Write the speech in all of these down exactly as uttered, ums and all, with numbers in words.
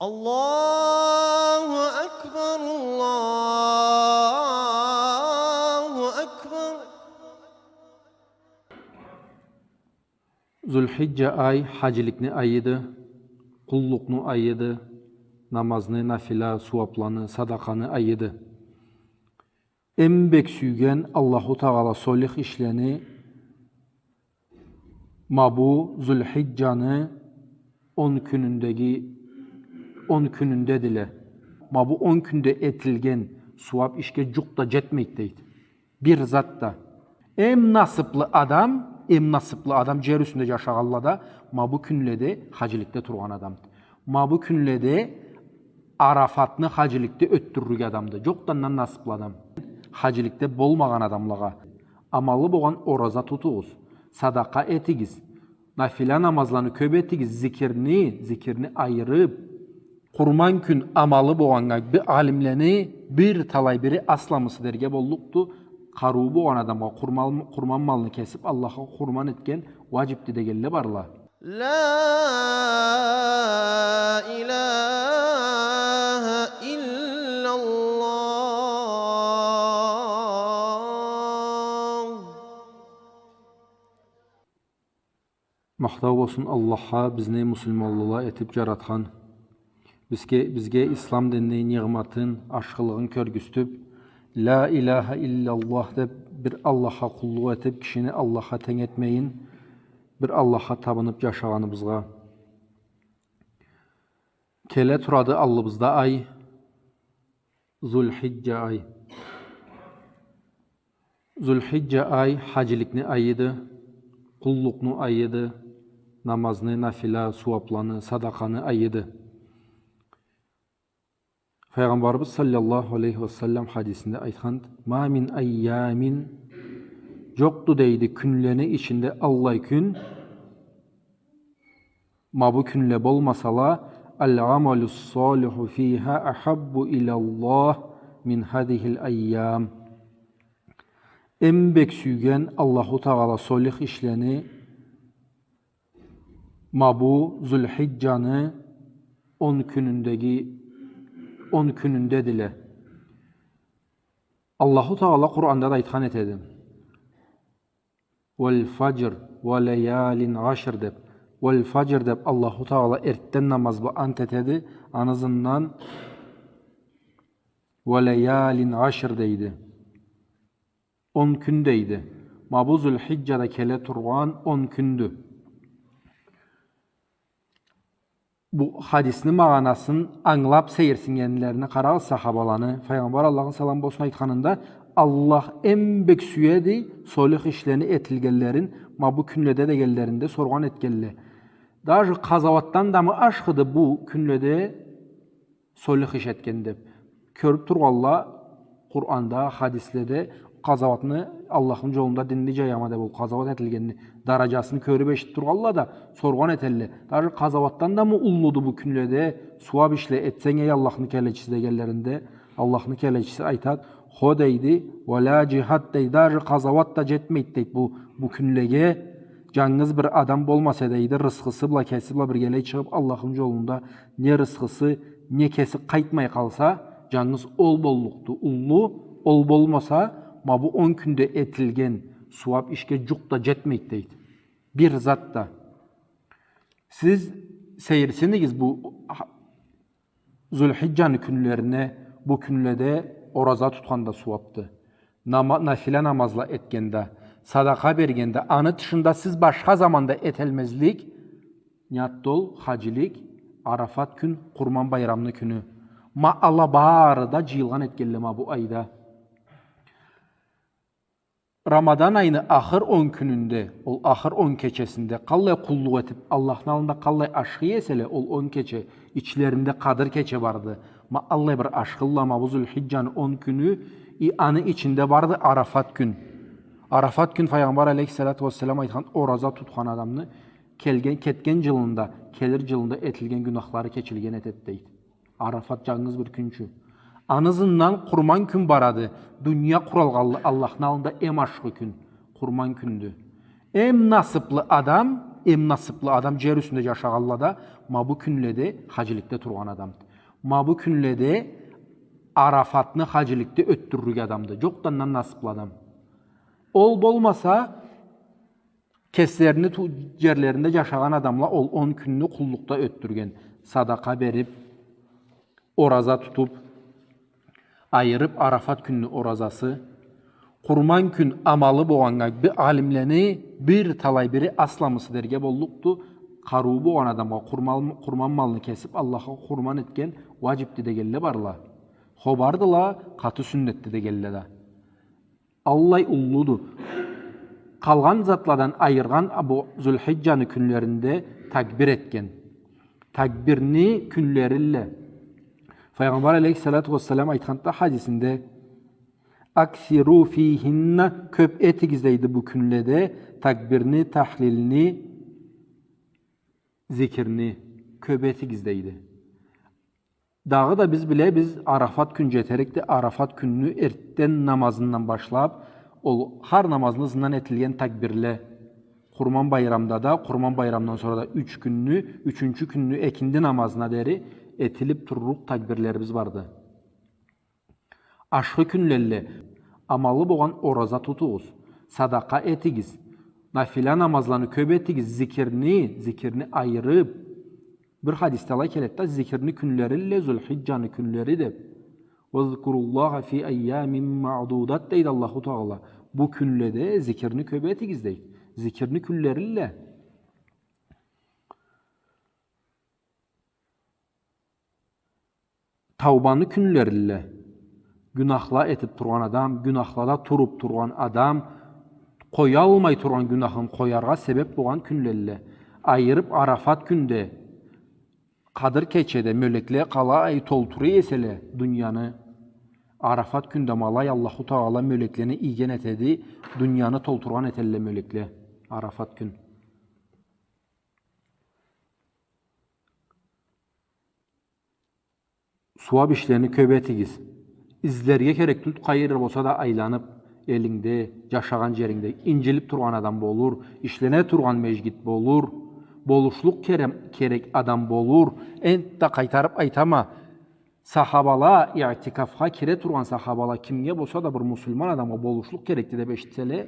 الله أكبر، الله أكبر. Зулхиджа ай хаджиликни айыды, къуллукъну айыды, намазны, нафила, сууабланы, садакъаны айыды. Эм бек сюйген Аллаху Тагъала солих ишлени ма бу Зулхиджаны он кюнюндеги, он кюнюндедиле. Ма бу он кюнде этилген сууаб ишге джукъ да джетмейди, дейди. Бир зат да. Эм насыблы адам, эм насыблы адам джер юсюнде джашагъанлада ма бу кюнледе хаджиликде тургъан адамды. Ма бу кюнледе Арафатны хаджиликде ётдюрюрге адамды. Джокъду андан насыблы адам. Хаджиликде болмагъан адамлагъа. Амалы болгъан ораза тутугъуз, садакъа этигиз, нафила намазланы кёб этигиз, зикирни, зикирни айырыб, Къурман кюн амалы болгъаннга би-, алимлени бир талай бири асламысы дерге боллукъду, къарыуу болгъан адамгъа къурман, къурман малны кесиб, Аллахха къурман этген уаджибди дегенле барла. لا إله إلا الله. Махтау болсун Аллахха, бизни муслиманлыла этиб джаратхан. Бизге, бизге ислам динни ниъматын, ашхылыгъын кёргюзтюб, لا إله إلا الله деб, бир Аллахха къуллукъ этиб, кишини Аллахха тенг этмейин, бир Аллахха табыныб джашагъаныбызгъа. Келе турады аллыбызда ай, Зулхиджа ай. Зулхиджа ай хаджиликни айыды, къуллукъну айыды, намазны, нафила, сууабланы, садакъаны айыды. Файгъамбарыбыз саллаллаху алейхи ва саллам хадисинде айтханды: ما من أيام, джокъду, дейди, кюнлени ичинде аллай кюн, ма бу кюнле болмасала, العمل الصالح فيها أحب إلى الله من هذه الأيام. Эм бек сюйген Аллаху Тагъала солих ишлени ма бу Зулхиджаны он кюнюндеги, он кюнюндедиле. Аллаху Тагъала Къуранда да айтхан этеди. والفجر وليال عشر деб. والفجر деб Аллаху Тагъала эртден намаз бла ант этеди. Аны ызындан وليال عشر дейди. Он кюн дейди. Ма бу Зулхиджада келе тургъан он кюндю. Бу хадисни магъанасын ангылаб сейирсиннгенлерине къарагъыз сахабаланы. Файгъамбар, Аллахны саламы болсун, айтханында, Аллах эм бек сюеди солих ишлени этилгенлерин ма бу кюнледе дегенлеринде соргъан этгенле. Даже къазауатдан да мы ашхыды бу кюнледе солих иш этген деб. Кёрюб тургъанла Къуранда, хадиследе къазауатны Аллахны джолунда динни джаяма деб ол къазауат этилгенни дараджасын кёрюб эшитиб тургъанла да соргъан этелле. Даже къазауатдан да мы уллуду бу кюнледе сууаб ишле этсенг, эй Аллахны келечиси дегенлеринде, Аллахны келечиси айтад, хо дейди, ولا جهاد дейди, даже къазауат да джетмейди дейди бу, бу кюнлеге. Джангыз бир адам болмаса дейди, рысхысы бла, кеси бла биргелей чыгъыб Аллахны джолунда не рысхысы, не кеси къайтмай къалса, джангыз ол боллукъду уллу, ол болмаса, ма бу он кюнде этилген сууаб ишге джукъ да джетмейди дейди. Бир зат да. Сиз сейирсинигиз бу ха-, Зулхиджаны кюнлерине, бу кюнледе ораза тутханда сууабды. Нама-, нафила намазла этгенде, садакъа бергенде, аны тышында сиз башха заманда этелмезлик, не затды ол, хаджилик, Арафат кюн, Къурман байрамны кюню. Ма ала бары да джыйылгъан этгенле ма бу айда. Рамадан айны ахыр он кюнюнде, ол ахыр он кечесинде къаллай къуллукъ этиб, Аллахны аллында къаллай ашхы эселе, ол он кече ичлеринде Къадыр кече барды. Ма аллай бир ашхылла ма бу Зулхиджаны он кюню, и аны ичинде барды Арафат кюн. Арафат кюн Файгъамбар алейхиссалату уассалам айтхан, ораза тутхан адамны келген, кетген джылында, келир джылында этилген гюнахлары кечилген этед, дейди. Арафат джангыз бир кюнчю. Аны ызындан Къурман кюн барады. Дуния къуралгъанлы Аллахны аллында эм ашхы кюн Къурман кюндю. Эм насыблы адам Эм насыблы адам джер юсюнде джашагъанлада ма бу кюнледе хаджиликде тургъан адамды. Ма бу кюнледе Арафатны хаджиликде ётдюрлюк адамды. Джокъду андан насыблы адам. Ол болмаса, кеслерини ту-, джерлеринде джашагъан адамла ол он кюнню къуллукъда ётдюрген. Садакъа бериб, ораза тутуб, айырыб Арафат кюнню оразасы, Къурман кюн амалы болгъаннга би-, алимлени бир талай бири асламысы дерге боллукъду, къарыуу болгъан адамгъа къурман, къурман малны кесиб, Аллахха къурман этген уаджибди дегенле барла. Хо, бардыла, къаты сюннетди дегенле да. Аллай уллуду. Къалгъан затладан айыргъан а бу Зулхиджаны кюнлеринде такбир этген. Такбирни кюнлерилле. Файгъамбар алейхиссалату уассалам айтханды хадисинде: «Аксиру фихинна», кёб этигиз, дейди, бу кюнледе такбирни, тахлилни, зикирни кёб этигиз, дейди. Дагъыда биз билебиз, Арафат кюн джетерикди, Арафат кюнню эртден намазындан башлаб, ол хар намазны ызындан этилген такбирле, Къурман байрамда да, Къурман байрамдан сора да юч кюнню, ючюнчю кюнню экинди намазына дери этилиб турлукъ такбирлерибиз барды. Ашхы кюнлелле амалы болгъан ораза тутугъуз, садакъа этигиз, нафила намазланы кёб этигиз, зикирни, зикирни айырыб. Бир хадисде алай келеди да, зикирни кюнлерилле Зулхиджаны кюнлери деб. «Уазкуруллаха фи айямин маъдудат», дейди Аллаху Тагъала. Бу кюнледе зикирни кёб этигиз, дейди. Зикирни кюнлерилле. Таубаны кюнлерилле. Гюнахла этиб тургъан адам, гюнахлада туруб тургъан адам, къоялмай тургъан гюнахын къояргъа себеб болгъан кюнлелле. Айырыб Арафат кюнде, Къадыр кечеде мёлекле къалай толтура эселе дунияны, Арафат кюнде ма алай Аллаху Тагъала мёлеклени ийген этеди, дунияны толтургъан этелле мёлекле Арафат кюн. Сууаб ишлени кёб этигиз. Излерге керек тюлдю, къайры болса да айланыб, элингде, джашагъан джерингде, инджилиб тургъан адам болур, ишлене тургъан межгит болур, болушлукъ кере-, керек адам болур. Энтда къайтарыб айтама, сахабала, иътикафха кире тургъан сахабала, кимге болса да бир муслиман адамгъа болушлукъ керекди деб эшитселе,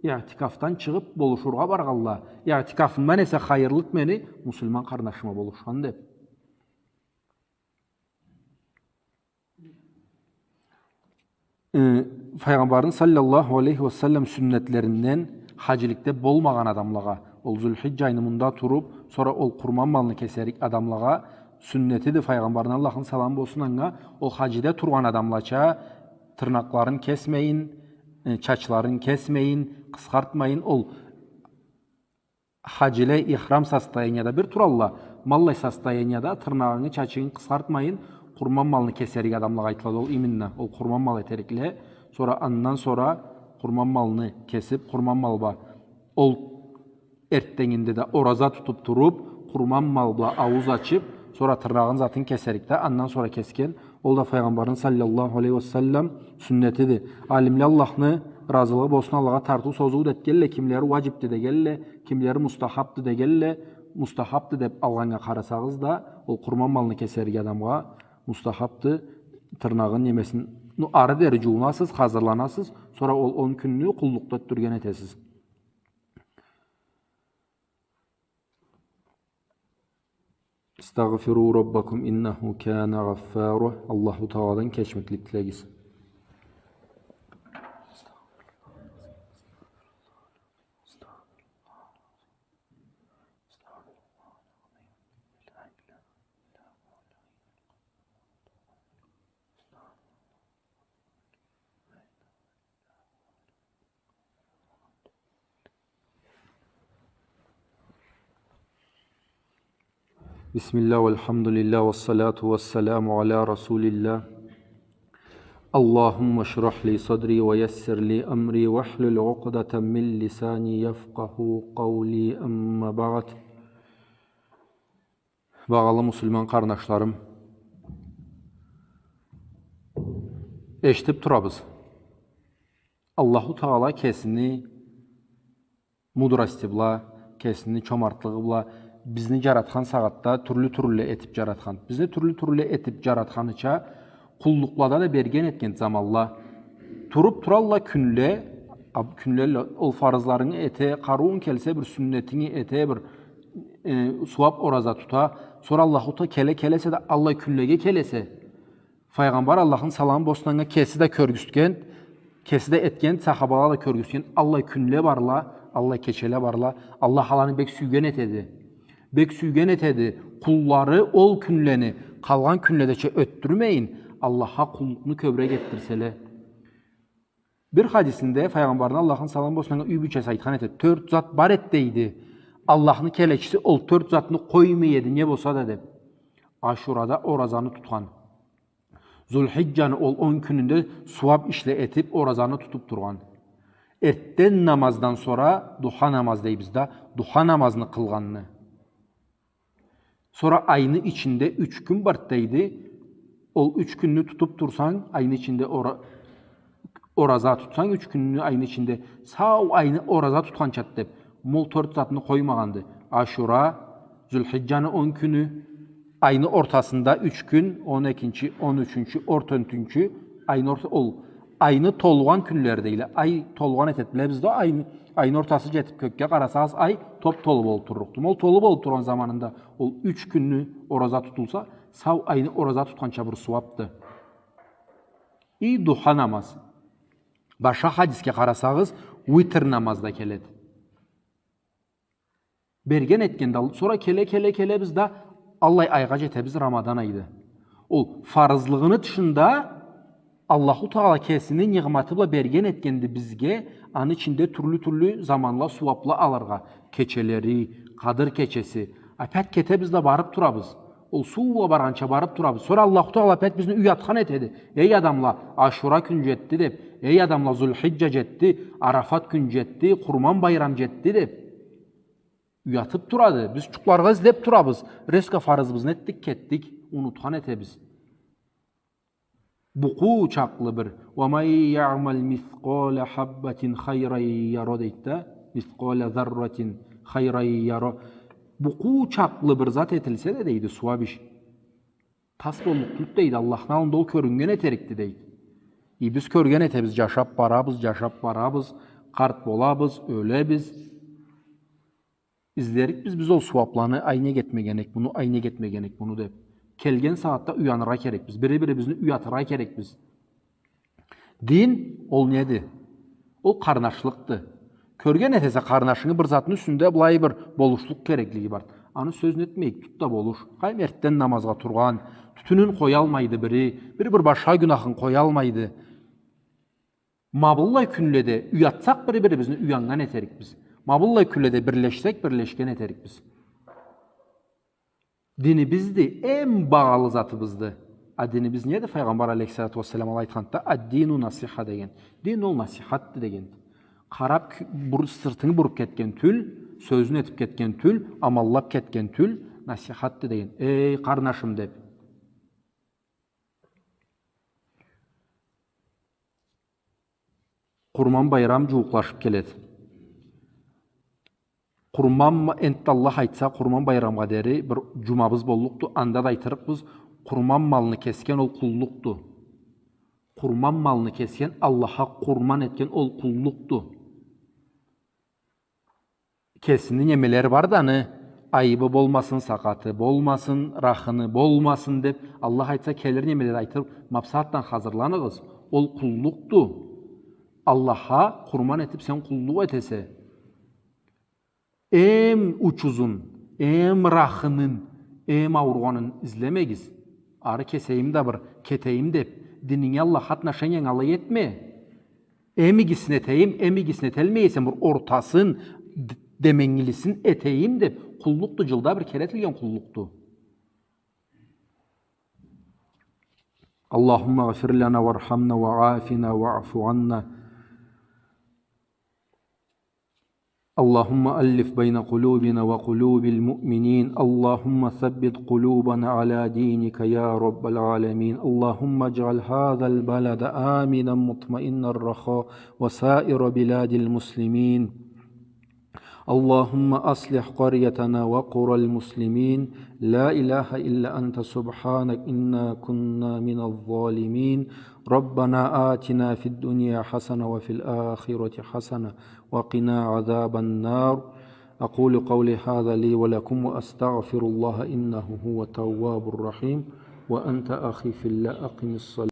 иътикафдан чыгъыб болушургъа баргъалла. Иътикафымдан эсе хайырлыды мени муслиман къарнашыма болушхан деб. Э, Файгъамбарны саллаллаху алейхи ва саллам сюннетлеринден хаджиликде болмагъан адамлагъа, ол Зулхиджа айны мында туруб, сора ол къурман малны кесерик адамлагъа сюннетиди Файгъамбарны, Аллахны саламы болсун анга, ол хаджиликде тургъан адамлача тырнакъларын кесмейин, э, чачларын кесмейин, къысхартмайын, ол Хаджиле ихрам состоянияда бир туралла, ма аллай состоянияда тырнагъынгы, чачынгы къысхартмайын, къурман малны кесерик адамлагъа айтылады ол, именно, ол къурман мал этерикле. Сора, андан сора къурман малны кесиб, къурман мал бла, ол эртденнгинде да ораза тутуб туруб, къурман мал бла аууз ачыб, сора тырнагъын, затын кесерик да, андан сора кесген, ол да Файгъамбарны саллаллаху алейхи ва саллам сюннетиди. Алимле, Аллахны разылыгъы болсун алагъа, тартыу-созуу да этгелле, кимлери уаджибди дегелле, кимлери мустахабды дегелле. Мустахабды деб алгъаннга къарасагъыз да, ол къурман малны кесерик адамгъа мустахабды, тырнагъын, немесин, ну, ары дери джууунасыз, хазырланасыз, сора ол он кюнню къуллукъда ётдюрген этесиз. استغفروا ربكم إنه كان غفارا. Аллаху Тагъаладан кечмеклик тилегиз. بسم الله والحمد لله والصلاة والسلام على رسول الله. اللهم اشرح لي صدري ويسر لي أمري واحلل عقدة من لساني يفقهوا قولي، أما بعد. Багъалы муслиман къарнашларым, эшитиб турабыз. Аллаху Тагъала кесини мудрости бла, Кесини чомартлыгъы бла бизни джаратхан сагъатда тюрлю-тюрлю этиб джаратхан. Бизни тюрлю-тюрлю этиб джаратханыча къуллукълада да берген этген заманла. Туруб туралла кюнле, аб-, кюнле ол фарызларынгы эте, къарыуунг келсе бир сюннетинги эте, бир, э, сууаб ораза тута. Сора Аллаху Та-, келе, келесе да аллай кюнлеге келесе. Файгъамбар, Аллахны саламы болсун анга, кеси да кёргюзтген, кеси да этген, сахабала да кёргюзтген, аллай кюнле барла, аллай кечеле барла, Аллах аланы бек сюйген этеди. Бек сюйген этеди, къуллары ол кюнлени къалгъан кюнледеча ётдюрмейин, Аллахха къуллукъну кёбюрек этдирселе. Бир хадисинде Файгъамбарны, Аллахны саламы болсун анга, юй бийчеси айтхан этеди, тёрт зат бар эди, дейди. Аллахны келечиси ол тёрт затны къоймай эди, не болса да, деб. Ашурада оразаны тутхан. Зулхиджаны ол он кюнюнде сууаб ишле этиб, оразаны тутуб тургъан. Эртден намаздан сора духа намаз дейбиз да, духа намазны къылгъанны. Сора айны ичинде юч кюн бар, дейди. Ол юч кюнню тутуб турсанг, айны ичинде ора-, ораза тутсанг, юч кюнню айны ичинде, сау айны ораза тутханчады, деб, ма ол тёрт затны къоймагъанды. Ашура, Зулхиджаны он кюню, айны ортасында юч кюн, он экинчи, он ючюнчю, он тёртюнчю, айны орта-, ол, айны толгъан кюнлери дейле. Ай толгъан этеди, билебиз да, айны, айны ортасы джетиб кёкге къарасагъыз, ай топ-толу болуб турлукъду. Ол толу болуб тургъан заманында ол юч кюнню ораза тутулса, сау айны ораза тутханча бир сууабды. И духа намаз. Башха хадисге къарасагъыз, витр намаз да келеди. Берген этгенди. Ал-, сора келе, келе, келебиз да, аллай айгъа джетебиз, Рамадан айды. Ол фарызлыгъыны тышында Аллаху Тагъала кесини нигъматы бла берген этгенди бизге, аны ичинде тюрлю-тюрлю заманла, сууабла алыргъа. Кечелери, Къадыр кечеси. Опять кетебиз да барыб турабыз. Ол суу бла баргъанча барыб турабыз. Сора Аллаху Тагъала опять бизни уятхан этеди. Эй адамла, Ашура кюн джетди, деб. Эй адамла, Зулхиджа джетди, Арафат кюн джетди, Къурман байрам джетди, деб. Уятыб турады. Биз джукъларгъа излеб турабыз. Резко фарызыбызны этдик, кетдик, унутхан этебиз. Букъу чакълы бир. «ومن يعمل مثقال حبة خيرا يره», дейди да. «مثقال ذرة خيرا يره». Букъу чакълы бир зат этилсе да, дейди, сууаб иш. Тас боллукъ тюлдю, дейди, Аллахны аллында ол кёрюннген этерикди, дейди. И биз кёрген этебиз, джашаб барабыз, джашаб барабыз, къарт болабыз, ёлебиз. Излерикбиз биз ол сууабланы, ай, нек этмеген эдик муну, ай, нек этмеген эдик муну деб. Келген сагъатда уяныргъа керекбиз, бири-бирибизни уятыргъа керекбиз. Дин ол неди? Ол къарнашлыкъды. Кёрген этесе къарнашынгы бир затны юсюнде былай бир болушлукъ кереклиги бар. Аны сёзюн этмейик, тут да болуш. Къайым, эртден намазгъа тургъан, тютюнюн къоялмайды бири, бири бир башха гюнахын къоялмайды. Ма быллай кюнледе уятсакъ бири-бирибизни, уяннган этерикбиз. Ма быллай кюнледе бирлешсек, бирлешген этерикбиз. Динибизди эм багъалы затыбызды. А динибиз неди? Файгъамбар алейхиссалату уассалам алай айтханды да, «الدين النصيحة» деген. Дин ол насихатды деген. Къараб кю-, бур-, сыртынгы буруб кетген тюл, сёзюн этиб кетген тюл, амаллаб кетген тюл, насихатды деген. Эй, къарнашым, деб. Къурман байрам джууукълашыб келеди. Къурман ма-, энтда Аллах айтса, Къурман байрамгъа дери бир джумабыз боллукъду, анда да айтырыкъбыз, къурман малны кесген ол къуллукъду. Къурман малны кесген, Аллахха къурман этген ол къуллукъду. Кесини немелери бар да, аны айыбы болмасын, сакъаты болмасын, рахыны болмасын деб, Аллах айтса, келир немелери айтырыкъ, ма бусагъатдан хазырланыгъыз. Ол къуллукъду. Аллахха къурман этиб сен къуллукъ этесе. Эм учузун, эм рахынын, эм ауругъанын излемегиз. Ары кесейим да бир, кетейим деб, дининге, Аллахха отношениянгы алай этме. Эм игисин этейим, эм игисин эталмай эсем, бир ортасын, д-, деменгилисин этейим деб, къуллукъду, джылда бир кере этилген къуллукъду. اللهم اغفر لنا وارحمنا وعافنا واعف عنا. اللهم ألف بين قلوبنا وقلوب المؤمنين. اللهم ثبت قلوبنا على دينك يا رب العالمين. اللهم اجعل هذا البلد آمنا مطمئنا رخاء وسائر بلاد المسلمين. اللهم أصلح قريتنا وقرى المسلمين. لا إله إلا أنت سبحانك إنا كنا من الظالمين. ربنا آتنا في الدنيا حسنة وفي الآخرة حسنة وقنا عذاب النار. أقول قولي هذا لي ولكم وأستغفر الله إنه هو التواب الرحيم. وأنت أخي في الله أقم الصلاة.